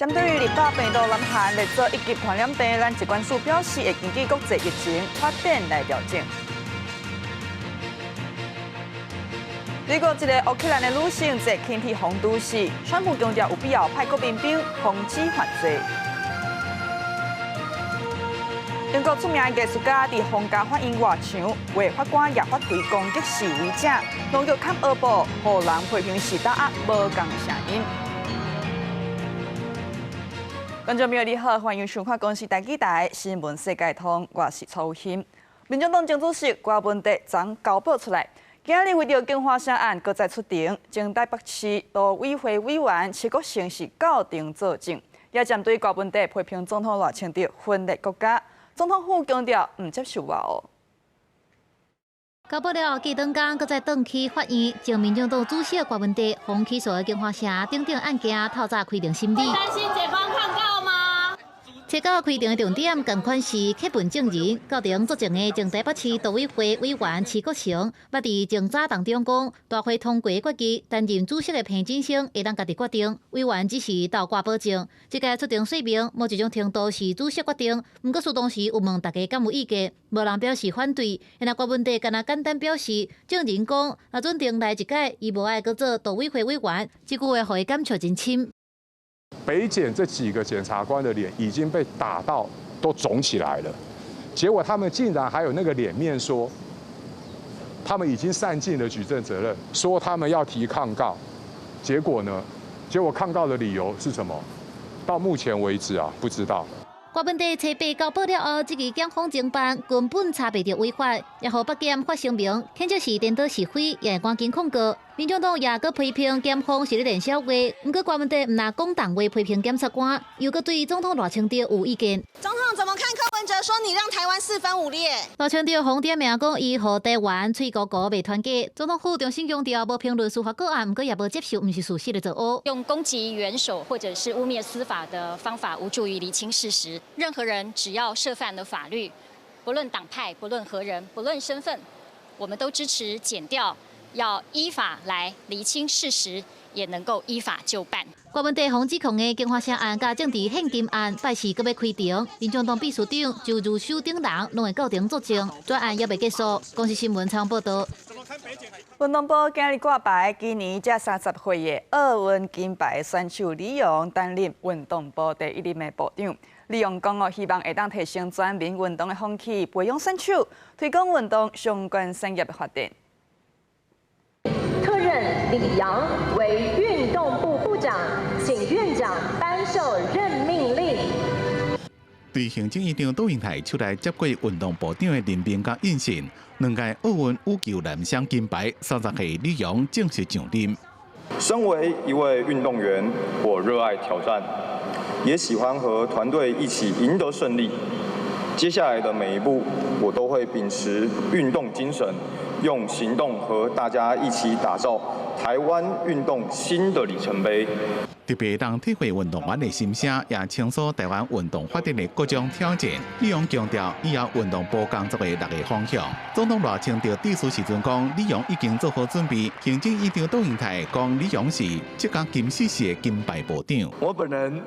針對於立法病毒南韓列做一級傳染病，咱疾管署表示會根據國際疫情發展來調整。美國一個烏克蘭的女性坐輕鐵予毒死，川普強調有必要派國民兵防止犯罪。英國出名藝術家佇皇家法院外牆畫法官舉法槌攻擊示威者，攏叫砍烏布，予人批評是打壓無仝聲音。觀眾朋友你好，歡迎收看公視台語台新聞世界通，我是楚欣。民進黨前主席郭文哲昨交保出來，今日為著京華城案閣再出庭，前台北市都委會委員徐國勝是到庭作證，也針對郭文哲批評總統賴清德分裂國家，總統府強調毋接受外訛。交保了後，隔轉工閣再轉去法院，前民進黨主席郭文哲予起訴的京華城等等案件，透早開庭審理。擔心檢方抗告嗎？冊九開庭的重點，仝款是客問證人，到庭作證的前台北市都委會委員徐國成，捌佇偵查當中講，大會通過決議，擔任主席的彭金生會當家己決定，委員只是鬥掛保證。這屆出庭說明，某一種程度是主席決定，毋過當時有問大家敢有意見，無人表示反對。若郭文哲敢若簡單表示，證人講，若準重來一屆，伊無愛閣做都委會委員，這句話予伊感觸真深。北檢這幾個檢察官的臉已經被打到都腫起來了，結果他們竟然還有那個臉面說，他們已經善盡了舉證責任，說他們要提抗告，結果呢？結果抗告的理由是什麼？到目前為止啊，不知道。郭文哲冊八交保了後，這個檢方偵辦根本查袂著違法，也予北檢發聲明，譴責是顛倒是非，也會趕緊控告。民進黨也閣批評檢方是咧練痟話，毋過郭文哲毋但講重話批評檢察官，又閣對總統賴清德有意見。總統怎麼看柯文哲說你讓台灣四分五裂？賴清德予點名講伊予台灣喙糊糊袂團結。總統府中心強調無評論司法個案，毋過也無接受毋是事實的造烏。用攻擊元首或者是污衊司法的方法，無助於釐清事實。任何人只要涉犯了法律，不論黨派、不論何人、不論身份，我們都支持檢調。要依法來釐清事實，也能夠依法就辦。郭文哲予指控的京華城案佮政治獻金案，拜四閣欲開庭。民進黨秘書長周如修等人攏會到庭作證，專案猶未結束。公視新聞採訪報道。運動部今日掛牌，今年才30歲的奧運金牌選手李洋擔任運動部第一任的部長。李洋講哦，希望會當提升全民運動的風氣，培養選手，推廣運動相關產業的發展。特任李洋為運動部部長，請院長頒授任命令。對行政院長杜英台出來接過運動部長的任命佮印信，兩屆奧運羽球男雙金牌，30歲李洋正式上任。身為一位運動員，我熱愛挑戰，也喜歡和團隊一起贏得勝利。接下來的每一步，我都會秉持運動精神，用行動和大家一起打造台灣運動新的里程碑。特別當體會運動員的心聲，也傾訴台灣運動發展的各種挑戰。李洋強調，以後運動部工作的六個方向。總統賴清德致辭時陣講，李洋已經做好準備。行政院長杜英台講，李洋是這個金獅式的金牌部長。我本人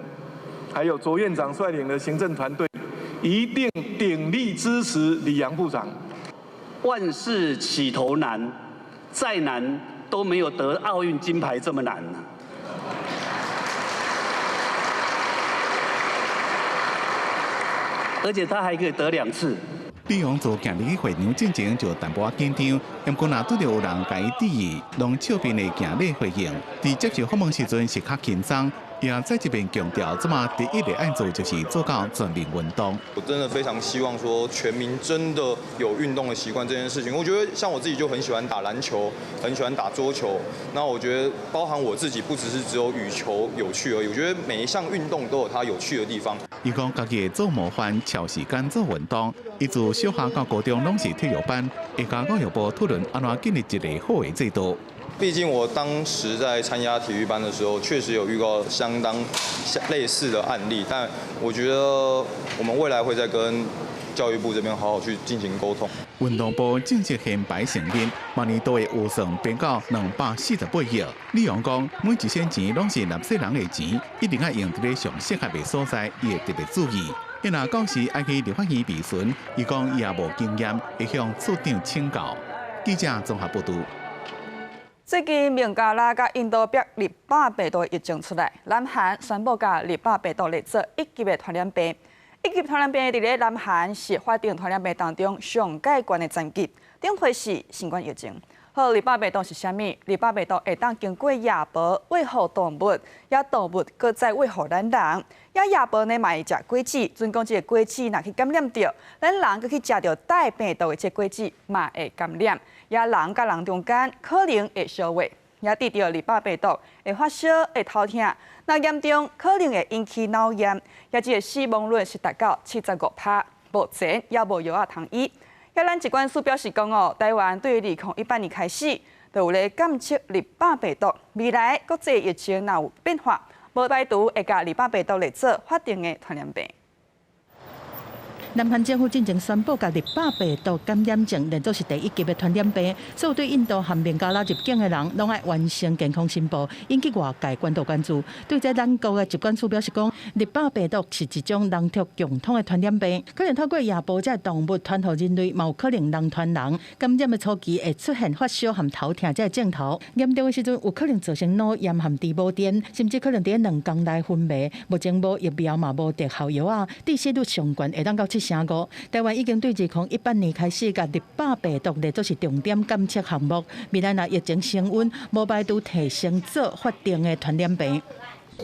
還有卓院長率領的行政團隊，一定鼎力支持李洋部長。萬事起頭難，再難都沒有得奧運金牌這麼難。而且他還可以得兩次。李洋自行入去會場進前就淡薄仔緊張，毋過若拄著有人共伊致意，攏笑面的行禮回應。佇接受訪問時陣是較輕鬆。也再一遍強調，這馬第一个愛做就是做到全民運動。我真的非常希望說，全民真的有運動的習慣這件事情。我覺得像我自己就很喜歡打籃球，很喜歡打桌球。那我覺得包含我自己，不只是只有羽球有趣而已。我覺得每一項運動都有它有趣的地方。伊講家己會做模範，超時間做運動。伊自小學到高中攏是體育班，會佮教育部討論按怎建立一个好的制度。畢竟我當時在參加體育班的時候，確實有遇過相當類似的案例，但我覺得我們未來會再跟教育部這邊好好去進行溝通。運動部正式編排成立，明年度的預算變到248億。李陽講，每一仙錢攏是納稅人的錢，一定愛用佇咧上適合的所在，伊會特別注意。伊若到時愛去立法院備詢，伊講伊也無經驗，會向處長請教。記者綜合報導。最近孟加拉佮印度爆ニパ病毒疫情出來，南韓宣布共ニパ病毒列做一級的傳染病。一級傳染病佇咧南韓是法定傳染病當中上蓋懸的層級，頂批是新冠疫情。好，ニパ病毒是啥物？ニパ病毒會當經過夜婆餵予動物，也動物閣再餵予咱人。也夜婆呢嘛會食果子，準講這個果子若去感染著，咱人閣去食著帶病毒的這果子嘛會感染。也人佮人中間可能會相話，也得著ニパ病毒會發燒、會頭痛，若嚴重可能會引起腦炎，也這個死亡率是達到75%。目前猶無藥仔通醫。遐咱疾管署表示講哦，台灣對2018年開始就有咧監測ニパ病毒，未來國際疫情若有變化，無排除會共ニパ病毒列做法定的傳染病。南韓政府進前宣布，共ニパ病毒感染症列做是第一級的傳染病，所有對印度和孟加拉入境的人，攏愛完成健康申報，引起外界高度關注。對這咱國的疾管署表示講，ニパ病毒是一種人畜共通的傳染病，可能透過夜婆這動物傳予人類，嘛有可能人傳人。感染的初期會出現發燒和頭痛這个症頭，嚴重的時陣有可能造成腦炎和腸無電，甚至可能佇兩工內昏迷。目前無疫苗嘛無特效藥仔，致死率上懸會當到7成5。台灣已經對2018年開始，共ニパ病毒列做是重點監測項目。未來若疫情升溫，無排除提升做法定的傳染病。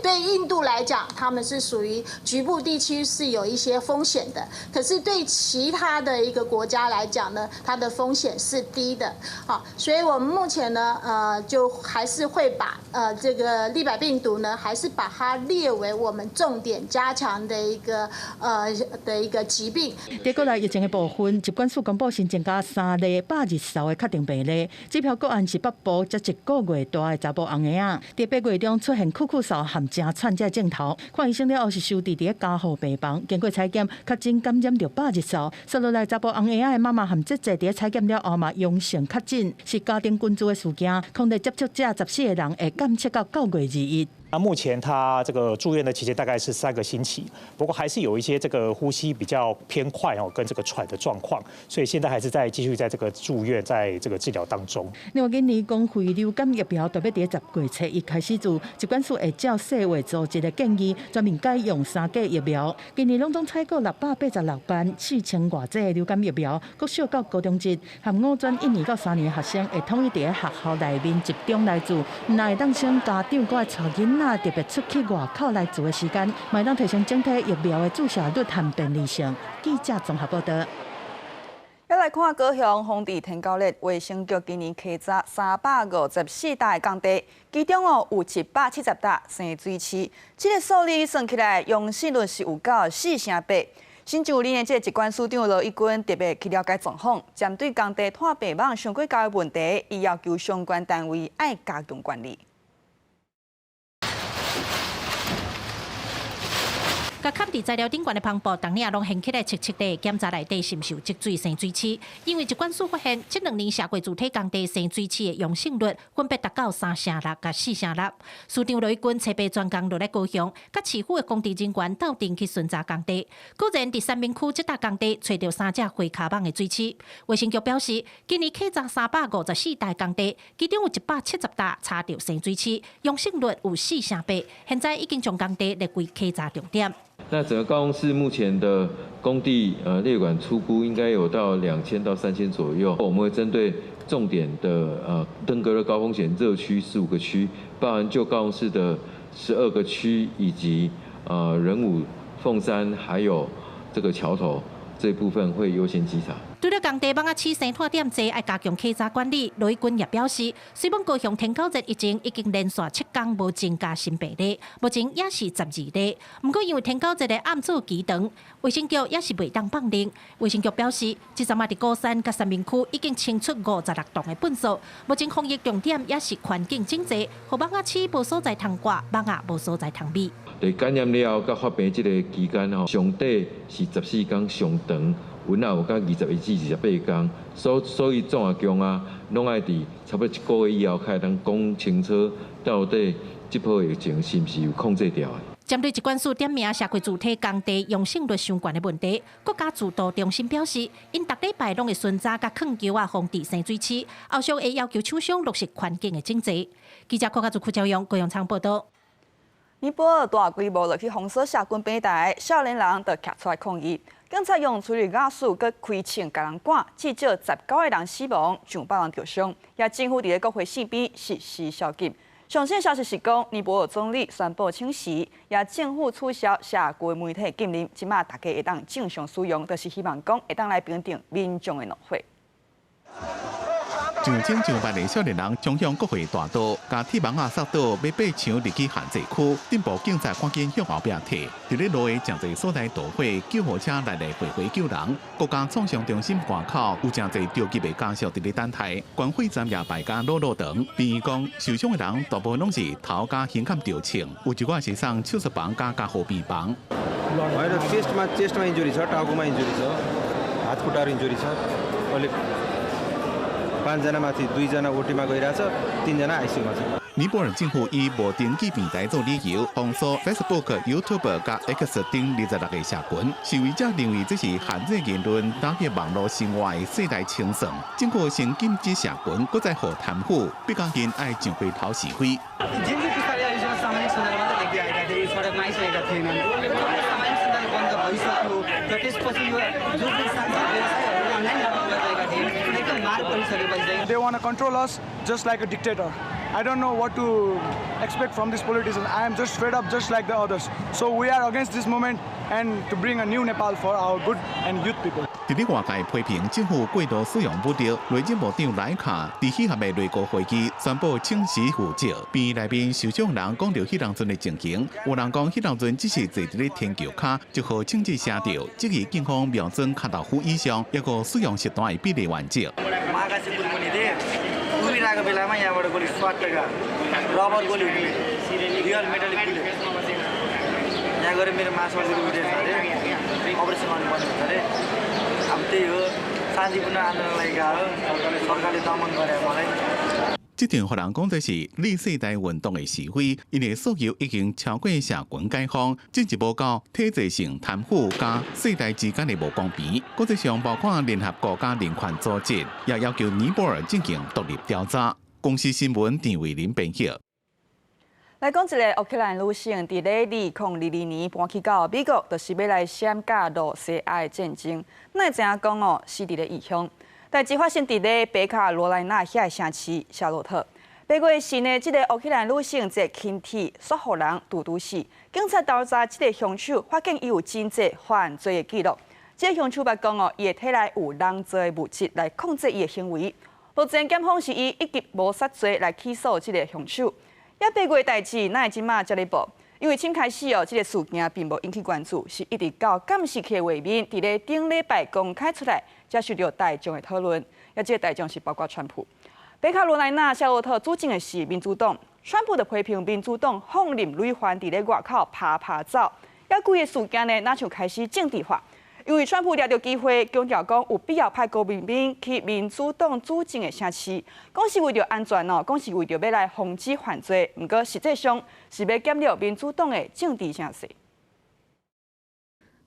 對印度來講，他們是屬於局部地區是有一些風險的。可是對其他的一個國家來講呢，它的風險是低的。好，所以我們目前呢，就還是會把這個利百病毒呢，還是把它列為我們重點加強的一個疾病。佇國內疫情的部分，疾管署公布新增加三例百日嗽的確定病例，這票個案是北部才一個月大的查埔紅嬰仔，佇8月中出現咳咳嗽和誠喘這症頭，看醫生了後是收治佇咧加護病房，經過採檢，確診感染著百日嗽。紲落來查埔紅嬰仔的媽媽和姐姐佇咧採檢了後嘛陽性確診，是家庭群聚的事件，空地接觸者14個人會監測到9月21。那目前他這個住院的期間大概是3個星期，不過還是有一些這個呼吸比較偏快哦，跟這個喘的狀況，所以現在還是在繼續在這個住院，在這個治療當中。另外，今年公費流感疫苗特別佇10月初一開始做，疾管署會照世衛組織的建議，全面改用三價疫苗。今年攏總採購686萬4000外劑的流感疫苗，國小到高中職和五專1年到3年的學生會統一佇咧學校內面集中來注，毋但會當省家長閣愛帶囡仔特別出去外口來注的時間，嘛會當提升整體疫苗的注射率和便利性。記者綜合報導。再來看高雄豐地天狗日，衛生局今年稽查354搭的工地，其中哦有170搭生水鼠，這個數字算起來，陽性率是有到4成8。新上任的這個疾管署長羅一鈞特別去了解狀況，針對工地拖白網傷過高的問題，伊要求相關單位愛加強管理。共崁佇材料頂懸的帆布，逐年攏掀起來赤赤的，檢查內底是毋是有積水生水鼠？因為疾管署發現，這2年社會主體工地生水鼠的陽性率分別達到3成6佮4成6。署長羅一鈞初八專工落來高雄，佮市府的工地人員鬥陣去巡查工地，果然佇三民區這搭工地揣著三隻灰跤蠓的水鼠。衛生局表示，今年稽查354搭工地，其中有170搭查著生水鼠，陽性率有4成8，現在已經將工地列為稽查重點。那整個高雄市目前的工地，列管初估應該有到2000到3000左右。我們會針對重點的登革熱高風險熱區15個區，包含舊高雄市的12個區，以及仁武、鳳山，還有這個橋頭這部分會優先稽查。除了工地蠓仔鼠生炭點濟，愛加強稽查管理。羅致光也表示，雖罔高雄天狗節疫情已經連續7天無增加新病例，目前也是12例。毋過因為天狗節的暗做期長，衛生局也是袂當放任。衛生局表示，這陣仔佇鼓山佮三民區已經清出56棟的糞埽，目前防疫重點也是環境整齊，予蠓仔鼠無所在通掛，蠓仔無所在通覕。佇感染了後，佮發病這個期間吼，上短是14天，上長有若有到21至28天，所以總啊共啊，攏愛佇差不多一個月以後，才會當講清楚到底這波疫情是毋是有控制牢的。針對疾管署點名社會主體工地陽性率傷懸的問題，國家指導中心表示，𪜶逐禮拜攏會巡查佮礦球仔防治生水鼠，後續會要求廠商落實環境的整齊。記者郭家祖、柯昭勇、高陽昌報道。尼泊爾大規模落去封鎖社群平台，少年人就徛出來抗議，警察用催淚瓦斯佮開槍共人趕，至少19個人死亡，上百人著傷。也政府佇咧國會四邊實施宵禁。上新消息是講，尼泊爾總理宣布請辭，也政府取消社群媒體禁令，這馬大家會當正常使用，就是希望講會當來平定民眾的怒火。上千上萬的少年人衝向國會大道，共鐵網仔塞堵，欲爬牆入去限制區。鎮暴警察趕緊向後壁退。佇咧路的誠濟所在導火，救護車來來回回救人。國家創傷中心外口有誠濟著急的家屬佇咧等待，關費站也排甲老老長。病院講受傷的人大部分攏是頭佮胸坎著槍，有一寡是送手術房佮加護病房。 होइन चेस्टमा चेस्टमा इन्जुरी छ, टाउकोमा इन्जुरी छ, हात खुट्टाहरू इन्जुरी छ। अहिले पाँचजना माथि दुईजना ओटीमा गइरहेछ, तिनजना आइसियूमा छ। 尼泊爾政府以無登記平台做理由，封鎖 Facebook、YouTube 佮 X 等26個社群。示威者認為這是限制言論、打擊網路生活的世代清算。政府先禁止社群，閣再予貪腐，逼甲𪜶愛上街頭示威。 जुन चाहिँ पुस्ताले अहिलेसम्म सामाजिक सञ्जाल मात्रै देख्दै आएका थिए, सडकमा आइसकेका थिएनन्। सामाजिक सञ्जाल बन्द भइसक्यो र त्यसपछि यो जो जुन सामाजिक व्यवसायहरूले अनलाइन गरिरहेका थिए, एकदम मार परिसकेपछि चाहिँ They want to control us just like a dictator. I don't know what to expect from these politicians. I am just fed up just like the others. So we are against this movement and to bring a new Nepal for our good and youth people. 佇咧外界批評政府過度使用武力，內政部長萊卡佇彼項的內閣會議宣布請辭負責。病院內面受傷人講著彼當陣的情形，有人講彼當陣只是坐佇咧天橋跤，就予槍支射著，質疑警方瞄準跤頭斧以上，抑閣使用實彈的比例原則。 उभिरहेको बेलामा यहाँबाट गोली स्वाट्ट रबर गोली, real metallic bullet. यहाँ गएर मेरो मासु अलिकति उठेको छ अरे, अपरेसन गर्नुपर्ने हुन्छ अरे। अब त्यही हो, शान्तिपूर्ण आन्दोलनलाई गाह्रो सरकारले दमन गरे मलाई। 這場予人講這是綠世代運動的示威，𪜶的訴求已經超過社群解放，進一步到體制性貪腐佮世代之間的無公平。國際上包括聯合國佮人權組織，也要求尼泊爾進行獨立調查。公視新聞陳慧琳編譯。來講一个烏克蘭女性，佇咧2022年搬去到美國，就是欲來閃佮羅西亞的戰爭。哪會知影講哦，死佇咧異鄉。代誌發生佇咧北卡羅來納遐的城市夏洛特。8月時呢，這个烏克蘭女性坐輕鐵，煞予人揬揬死。警察調查這个兇手，發現伊有真濟犯罪的記錄。這个兇手捌講哦，伊的體內有人造的物質來控制伊的行為。目前檢方是以一級謀殺罪來起訴這个兇手。也8月代誌，哪會這馬才咧報？因為先開始哦，這个事件並無引起關注，是一直到監視器畫面佇咧頂禮拜公開出來，才受著大眾的討論。也這个大眾是包括川普。北卡羅來納夏洛特主政的是民主黨，川普就批評民主黨放任累犯佇咧外口趴趴走。也規个事件呢，若像開始政治化。因為川普掠著機會，強調講有必要派國民兵去民主黨主政的城市，講是為著安全哦，講是為著欲來防止犯罪。毋過實際上是欲減弱民主黨的政治聲勢。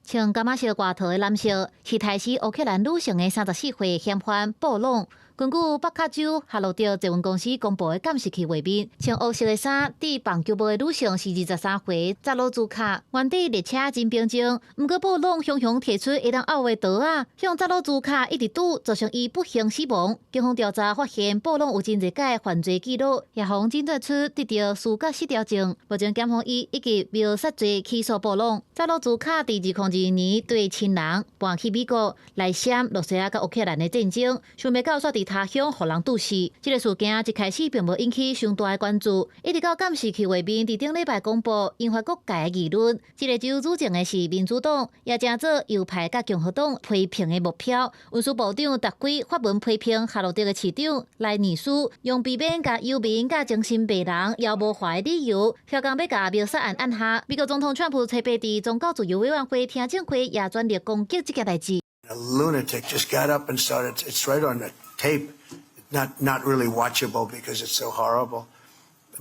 穿柑仔色外套的男性是刣死烏克蘭女性的34歲嫌犯布朗。根據北卡州夏洛特捷運公司公布的監視器畫面，穿烏色的衫、戴棒球帽的女性是23歲扎魯茲卡。原底列車真平靜，毋過布朗雄雄提出會當毆的刀仔，向扎魯茲卡一直拄，造成伊不幸死亡。警方調查發現，布朗有真濟個犯罪記錄，也予診斷出得著思覺失調症。目前檢方以一級謀殺罪起訴布朗。扎魯茲卡佇2022年綴親人搬去美國，來閃羅西亞佮烏克蘭的戰爭，想袂到煞佇他鄉予人毒死。這個事件一開始並無引起傷大的關注，一直到監視器畫面佇頂禮拜公布，引發各界的議論。這個州主政的是民主黨，也成做右派佮共和黨批評的目標。運輸部長達圭發文批評夏洛特的市長萊尼斯，用避免共遊民佮精神病人妖魔化的理由，囂講欲共謀殺案按下。美國總統川普初八佇宗教自由委員會聽證會也全力攻擊這件代誌。 A lunatic just got up and started. It's right on the tape. Not really watchable because it's so horrible,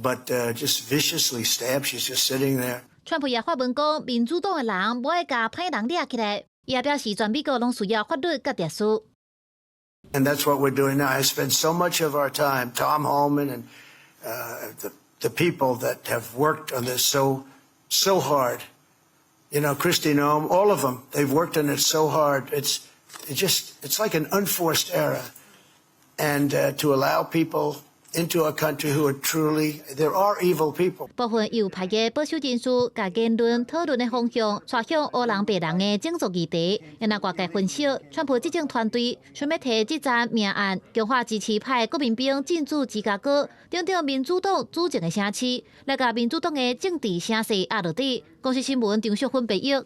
but just viciously stabbed. She's just sitting there. 川普也發文講，民主黨的人無愛共歹人掠起來，伊也表示全美國攏需要法律佮秩序。 And that's what we're doing now. I spend so much of our time, Tom Homan and the people that have worked on this so so hard. Kristi Noem, all of them, they've worked on it so hard. It's like an unforced error. And to allow people into a country who are truly, there are evil people. 部分右派的保守人士，共言論討論的方向，帶向烏人白人的種族議題。若外界分析，川普執政團隊想欲提這樁命案，強化支持派國民兵進駐芝加哥，等等民主黨主政的城市，來共民主黨的政治聲勢壓落底。公視新聞張淑芬編譯。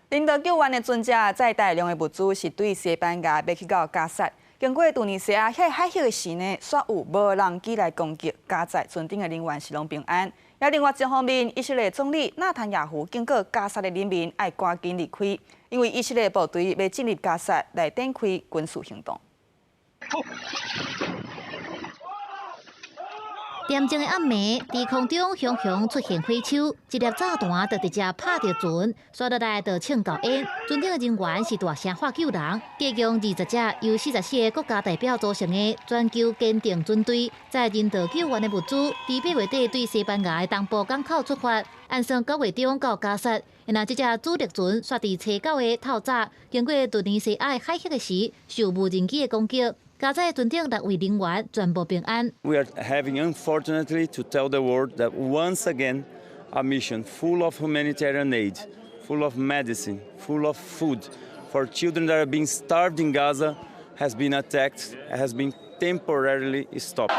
人道救援的船隻載大量的物資是對西班牙欲去到加薩。經過突尼西亞遐海域的時呢，煞有無人機來攻擊，佳在船頂的人員是攏平安。也另外一方面，以色列總理納坦雅胡警告加薩的人民愛趕緊離開，因為以色列部隊欲進入加薩來展開軍事行動。恬靜的暗暝，佇空中雄雄出現火球，一粒炸彈就直接拍著船，紲落來就衝到煙。船頂的人員是大聲喊救人，共共20隻由44個國家代表組成的全球堅定船隊，載人道救援的物資，佇8月底對西班牙的東部港口出發，按算9月中到加薩。若這隻主力船煞佇初九的透早，經過突尼西亞海域的時，受無人機的攻擊。佳哉船頂六位人員全部平安。 We are having, unfortunately, to tell the world that once again, a mission full of humanitarian aid, full of medicine, full of food for children that are being starved in Gaza has been attacked, has been temporarily stopped.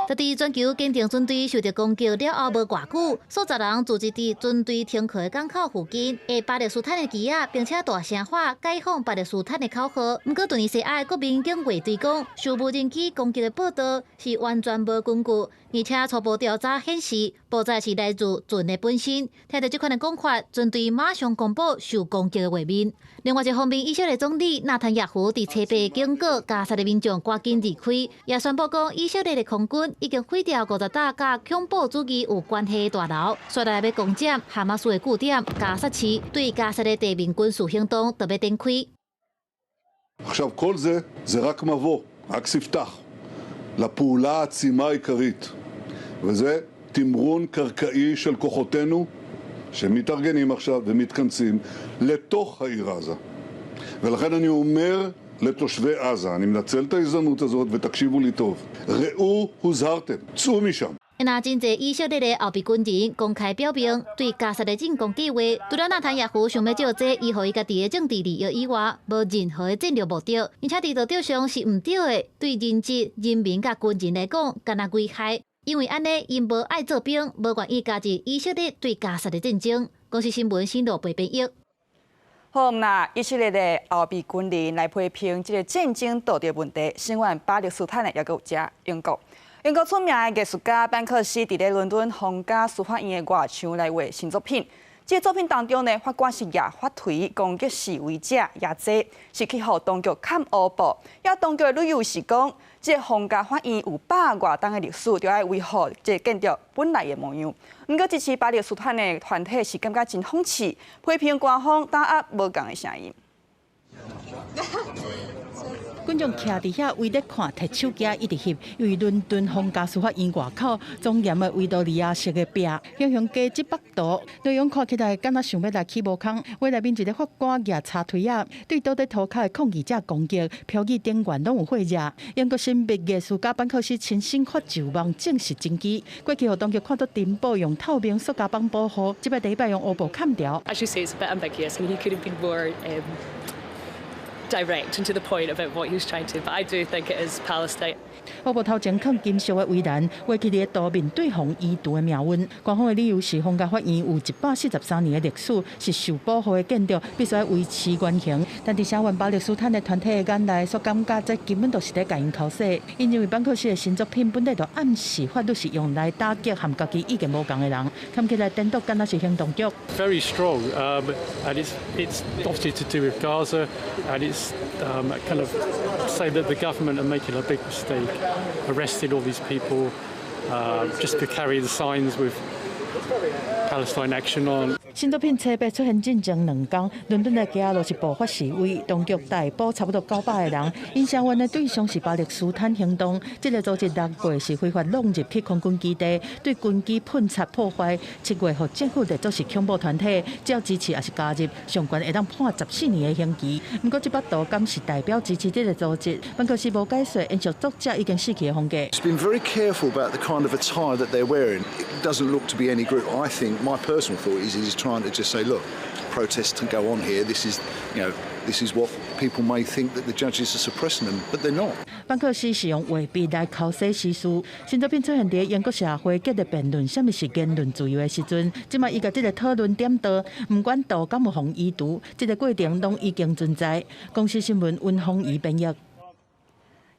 就佇全球堅定船隊受著攻擊了後無偌久，數十人聚集佇船隊停靠的港口附近，的巴勒斯坦的旗仔，並且大聲喊解放巴勒斯坦的口號。毋過，突尼西亞的國民警衛隊講，受無人機攻擊的報道是完全無根據，而且初步調查顯示，爆炸是來自船的本身。聽著這款的講法，船隊馬上公布受攻擊的畫面。另外一方面，以色列總理納坦雅胡佇初八警告加薩的民眾趕緊離開，也宣布講以色列的空軍已經毀掉50棟佮恐怖主義有關係的大樓，紲來欲攻佔哈馬斯的據點加薩市，對加薩的地面軍事行動就欲展開。 עכשיו כל זה זה רק מבוא, רק ספתח לפעולה העצימה העיקרית, וזה תמרון קרקעי של כוחותינו שמתארגנים עכשיו ומתכנסים לתוך העיר עזה. ולכן אני אומר לתושבי עזה, אני מנצל את ההזדמנות הזאת ותקשיבו לי טוב, ראו הוזהרתם, צאו משם. 若真濟以色列的後備軍人公開表明對加薩的進攻計劃，除了納坦雅胡想欲藉這維護伊家己的政治利益以外，無任何的戰略目的，而且佇道德上是毋對的，對人質、人民佮軍人來講，敢若危害。因為按呢，𪜶無愛做兵，無願意加入以色列對加薩的戰爭。公視新聞新羅貝編譯。好，那以色列的後備軍人來批評這個戰爭道德問題，聲援巴勒斯坦的猶閣有遮英國。英國出名的藝術家班克西佇咧倫敦皇家書法院的外牆來畫新作品。這個作品當中呢，法官是舉法槌攻擊示威者，也這是去予當局崁烏布。也當局的理由是講，這個皇家法院有百外冬的歷史，著愛維護這個建築本來的模樣。毋過支持巴勒斯坦的團體是感覺真諷刺，批評官方打壓無仝的聲音。觀眾徛佇遐圍咧看，提手機一直翕，因為倫敦皇家司法院外口莊嚴的維多利亞式的壁，形容加這幅圖，內容看起來敢若想欲來起無空。畫內面一个法官舉柴槌仔，對倒佇塗跤的抗議者攻擊，標語頂懸攏有火熱。英國神秘藝術家班克斯親身發就望證實真機。過去予當局看到珍寶用透明塑膠板保護，這擺第一擺用烏布崁牢。 As you say, it's a bit ambiguous. I mean, he could have been more direct and to the point about what he was trying to, but I do think it is Palestine. 烏布頭前囥金屬的圍欄，畫起佇圖面對予移除的命運。官方的理由是，皇家法院有143年的歷史，是受保護的建築，必須維持原形。但佇聲援巴勒斯坦的團體的眼內，煞感覺這根本就是咧共𪜶剾洗。𪜶認為班克斯的新作品本來就暗示法律是用來打擊和家己意見無仝的人，看起來顛倒敢若是行動劇。 Very strong, and it's obviously to do with Gaza, and it's kind of saying that the government are making a big mistake, arresting all these people just to carry the signs with Palestine Action on. 新作品冊白出現進前2工，倫敦的街仔路是爆發示威，當局逮捕差不多900個人。𪜶聲援的對象是巴勒斯坦行動，這个組織6月是非法闖入去空軍基地，對軍機噴漆破壞。7月予政府列做是恐怖團體，只要支持抑是加入，上懸會當判14年的刑期。毋過這幅圖敢是代表支持這个組織？班克斯無解說，延續作者已經死去的風格。 He's been very careful about the kind of attire that they're wearing. It doesn't look to be any group. I think my personal thought is he's trying to just say, look, protests can go on here. This is what people may think that the judges are suppressing them, but they're not. 班克斯是用畫筆來剾洗時事，新作品出現佇英國社會激烈辯論，啥物是言論自由的時陣，這擺伊共這个討論點到，毋管圖敢有予移除，這个過程攏已經存在。公視新聞溫鳳儀編譯。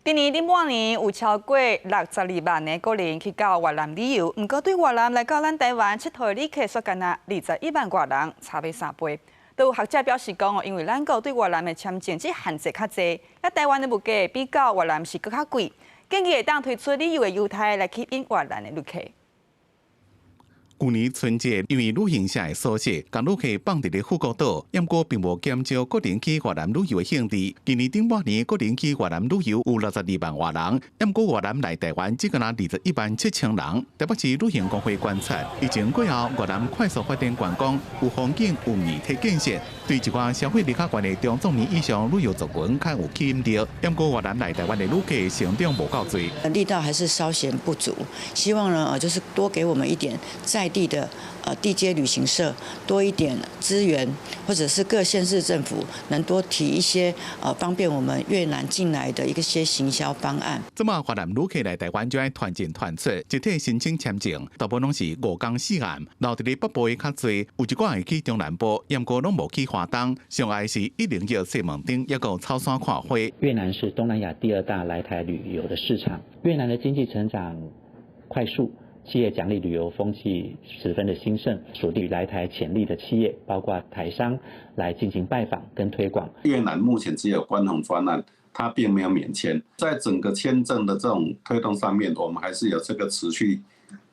今年頂半年有超過62萬个國人去到越南旅遊，毋過對越南來到咱台灣𨑨迌的旅客，煞干焦21萬外人，差欲3倍。都有學者表示講，因為咱國對越南的簽證這限制較濟，啊台灣的物價比較越南是閣較貴，建議會當推出旅遊的優待來吸引越南的旅客。舊年春節，因為旅行社的疏失，共旅客放佇咧富國島，毋過並無減少國人去越南旅遊的興致。今年頂半年，國人去越南旅遊有62萬外人，毋過越南來台灣只干焦21萬7千人。台北市旅行公會觀察，疫情過後，越南快速發展觀光，有風景，有硬體建設，對一寡消費力較懸的中壯年以上旅遊族群較有吸引力。毋過越南來台灣的旅客成長無夠濟，力道還是稍顯不足。希望呢，就是多給我們一點在地的地接旅行社多一點資源，或者是各縣市政府能多提一些方便我們越南進來的一些行銷方案。這擺越南旅客來台灣就愛團進團出，集體申請簽證，大部分攏是5工4暗，留佇咧北部的較濟，有一寡會去中南部，毋過攏無去華東，上愛是101西門町，抑閣草山看花。越南是東南亞第二大來台旅遊的市場，越南的經濟成長快速。企業獎勵旅遊風氣十分的興盛，鎖定來台潛力的企業，包括台商來進行拜訪跟推廣。越南目前只有觀紅專案，它並沒有免簽。在整個簽證的這種推動上面，我們還是有這個持續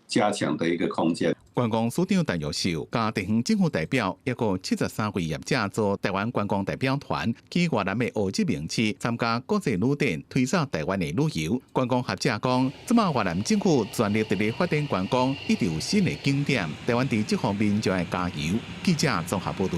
加強的一個空間。觀光署長陳玉秀佮地方政府代表，抑閣73位業者組台灣觀光代表團去越南的胡志明市參加國際旅展，推廣台灣的旅遊。觀光學者講，這擺越南政府全力佇咧發展觀光，一定有新的景點。台灣佇這方面就愛加油。記者綜合報導。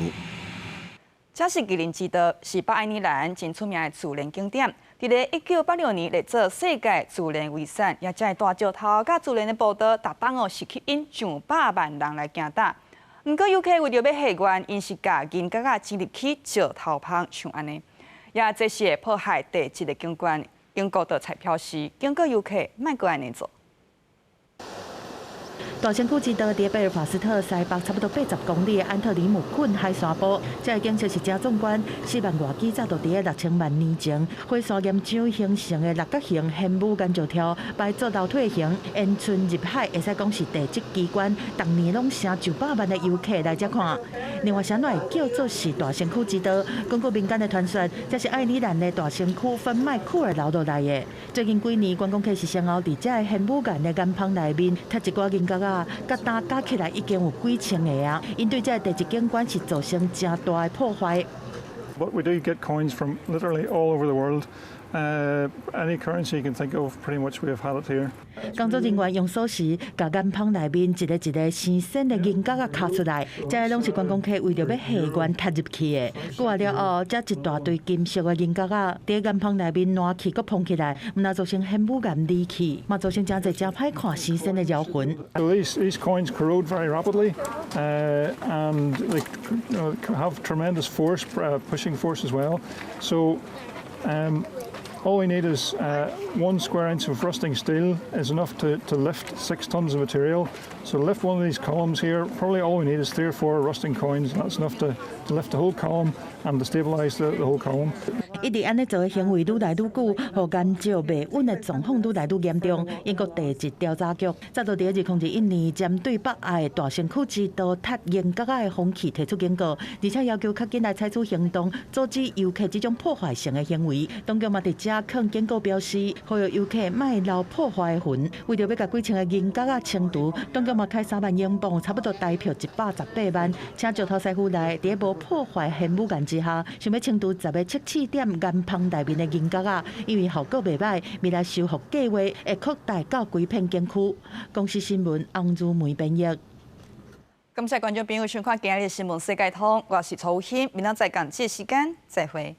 這是麒麟之道，是北愛爾蘭真出名的自然景點。佇咧1986年列做世界自然遺產，也這个大石頭佮自然的步道，逐冬哦是吸引上百萬人來行踏。毋過遊客為著欲還願，𪜶是共銀角仔剪入去石頭縫，像按呢。也這是會破壞地質的景觀。英國的才表示，警告遊客莫閣按呢做。大身軀之道佇貝爾法斯特西北差不多80公里的安特里姆郡海沙埔，這个景色是誠壯觀。4萬外支早就佇6000萬年前，火山岩漿形成的六角形玄武岩石柱，排做樓梯形，延伸入海，會使講是地質奇觀。逐年攏成上百萬的遊客來遮看。另外，啥物會叫做是大身軀之道？根據民間的傳說，這是愛爾蘭的大身軀芬麥庫爾留落來的。最近幾年，觀光客是先後佇這个玄武岩的岩縫內面，拾一寡銀角仔，佮擔加起來已經有幾千个啊！𪜶對這个地質景觀是造成誠大的破壞。But we do get coins from literally all over the world. Any currency you can think of, pretty much we have had it here. 工作人員用鎖匙共岩縫內面一个一个生鮮的銀角仔敲出來，這个攏是觀光客為著欲還願踢入去的。過完了後，這一大堆金屬的銀角仔，佇岩縫內面爛去，閣膨起來，毋但造成玄武岩離去，嘛造成誠濟誠歹看生鮮的妖魂。 So these coins corrode very rapidly, and they have tremendous force, pushing force as well. So all we need is 1 square inch of rusting steel is enough to lift 6 tons of material. So to lift one of these columns here, probably all we need is three or four rusting coins, and that's enough to lift the whole column and to stabilize the whole column. 一直按呢做的行為愈來愈久，予岩石袂穩的狀況愈來愈嚴重。英國地質調查局早就佇2021年針對北愛大城區之道踢銀角仔的風氣提出警告，而且要求較緊來採取行動，阻止遊客這種破壞性的行為。當局嘛佇遮囥警告標示，呼籲遊客莫留破壞的痕。為著欲共幾千个銀角仔清除，當局嘛開3萬英鎊，差不多台票118萬，請石頭師傅來，佇無破壞玄武岩之下，想欲清除10個測試點岩縫內面的銀角仔，因為效果袂䆀，未來修復計劃會擴大到規片景區。公視新聞洪如梅編譯。感謝觀眾朋友收看今日的新聞世界通，我是曹欣，明仔載仝這時間再會。